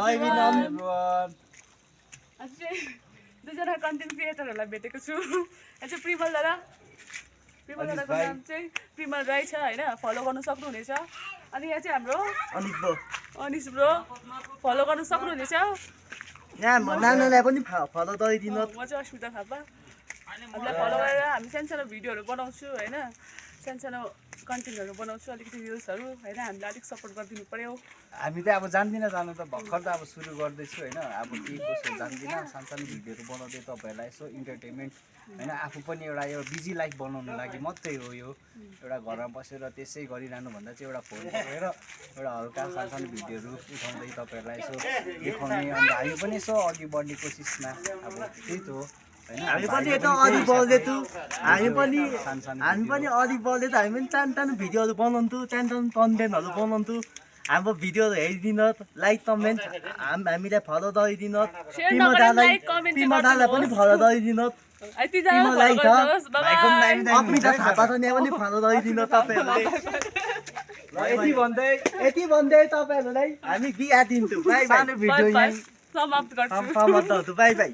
everyone. आज चाहिँ दुईजना कन्टेन्ट क्रिएटरहरूलाई भेटेको छु। यहाँ चाहिँ प्रिमल दादा, प्रिमल दादाको नाम चाहिँ प्रिमल राई छ होइन, फलो गर्नु सक्नुहुनेछ। अनि यहाँ चाहिँ हाम्रो अनिस ब्रो फलो गर्नु सक्नुहुनेछ। यहाँ नानुलाई पनि फलो गरिदिनु। म चाहिँ अस्मिता थापा, हामीलाई फलो गरेर हामी सानो भिडियोहरू बनाउँछु होइन, सानो कन्टेन्टहरू बनाउँछु, अलिकति रिल्सहरू होइन, हामीलाई अलिक सपोर्ट गरिदिनु पर्यो। हामी त अब जान्दिनँ जानु त भर्खर त अब सुरु गर्दैछु होइन, अब के कसो जान्दिनँ, सानो भिडियोहरू बनाउँदै तपाईँहरूलाई यसो इन्टरटेनमेन्ट होइन, आफू पनि एउटा यो बिजी लाइफ बनाउनु लागि मात्रै हो यो, एउटा घरमा बसेर त्यसै गरिरहनु भन्दा चाहिँ एउटा फोन पक्रेर एउटा हल्का सानो भिडियोहरू उठाउँदै तपाईँहरूलाई यसो देखाउने, अन्त हामी पनि यसो अघि बढ्ने कोसिसमा अब त्यही त हो होइन। हामी पनि यता अघि बढ्दैछु, हामी पनि अघि बढ्दै हामी पनि सानो भिडियोहरू बनाउँछु, सानो कन्टेन्टहरू बनाउँछु। हाम्रो भिडियोहरू हेरिदिनु, लाइक कमेन्ट हामीलाई फलो गरिदिनु, तिमीलाई पनि फलो गरिदिनु। अमिता थापा छ यहाँ पनि फलो गरिदिनु तपाईँहरूले। यति भन्दै तपाईँहरूलाई हामी बिहा दिन्छौँ। By by. समाप्त गर्छु। समाप्त गर्छु। By by.